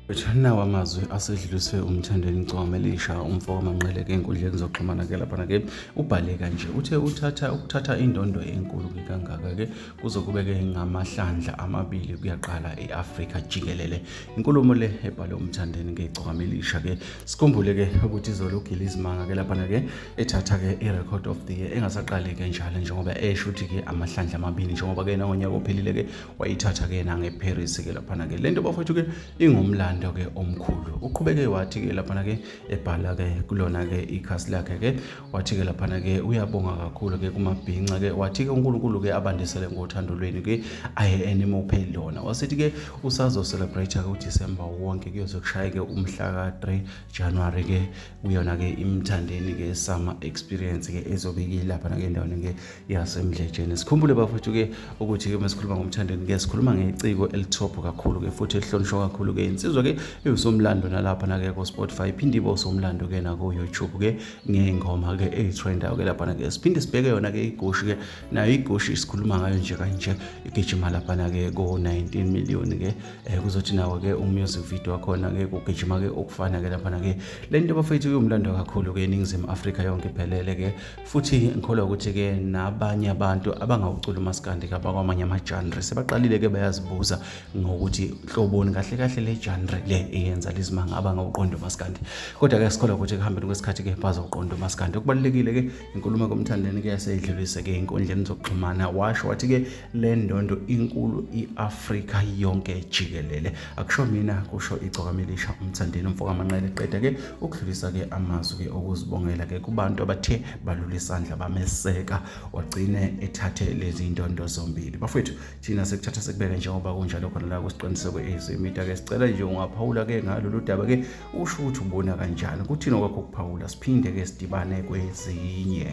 Nawa amazwi asedluliswe uMthandeni Gcwama elisha umfo kaManqele-ke enkundleni zokuxhumana-ke laphana-ke ubhale kanje uthe uthatha ukuthatha indondo enkulu-ke kangaka-ke kuze kube-ke ngamahlandla amabili kuyaqala e-Afrika jikelele. Inkulumo le ebhalwe uMthandeni-ke Gcwama elisha-ke sikhumbule-ke ukuthi izolo ugile izimanga-ke laphana-ke ethatha-ke i-record of the year engasaqali-ke njalo njengoba esho ukuthi-ke amahlandla amabili njengoba-ke nangonyaka ophelile-ke wayithatha-ke nangeParis-ke laphana-ke le nto bafowethu-ke ingumlando-ke omkhulu. Uqhubeke wathi-ke laphana-ke ebhala-ke kulona-ke ikhasi lakhe-ke wathi-ke laphana-ke uyabonga kakhulu-ke kumabhinca-ke wathi-ke uNkulunkulu-ke abandisele ngothando lwenu-ke aye enimuphe lona. Wasithi-ke usazo-celebrate-ke uDisemba wonke kuyoze kushaye-ke umhla ka-3 January-ke kuyona-ke iMthandeni-ke Summer Experience-ke ezobe ilapha-ke endaweni-ke yaseMdletsheni. Sikhumbule bafowethu-ke ukuthi-ke uma sikhuluma ngoMthandeni-ke sikhuluma ngeciko elithophu kakhulu-ke futhi elihlonishwa kakhulu-ke insizwa-ke iwusomlando nalapha-ke ko-Spotify iphinde ibe usomlando-ke nako-YouTube-ke ngey'ngoma-ke ey'trendayo-ke laphana-ke. Siphinde sibheke yona-ke iGushi-ke nayo iGushi sikhuluma ngayo nje kanje igijima laphana-ke ko-19 million-ke kuzothi nawo-ke umusic video wakhona-ke kugijima-ke okufana-ke laphana-ke. Le nto bafowethu iwumlando kakhulu-ke eNingizimu Afrika yonke iphelele-ke Futhi ngikholwa ukuthi-ke nabanye abantu abangawuculi umaskandi abakwamanye ama-genre sebaqalile-ke bayazibuza ngokuthi hloboni kahle kahle le genre le eyenza lezimanga abangawuqondi umaskandi. Kodwa-ke sikholwa ukuthi ekuhambeni kwesikhathi-ke bazowuqonda umaskandi. Okubalulekile-ke inkulumo komthandeni-ke yaseyidlulise-ke ey'nkundleni zokuxhumana washo wathi-ke le ndondo inkulu i-Afrika yonke jikelele. Akusho mina kusho igcokama elisha uMthandeni umfo kaManqele qeda-ke ukudlulisa-ke amazwi-ke okuzibongela-ke kubantu abathe balula isandla bameseka wagcine ethathe lezi ndondo zombili. Bafowethu thina sekuthatha sekubeke njengoba kunjalo khona la kuSiqiniseko Ezimida-ke sicela nje ungaphawula-ke ngalolu daba-ke usho ukuthi ubona kanjani kuthini okwakho ukuphawula siphinde-ke sidibane kwezinye.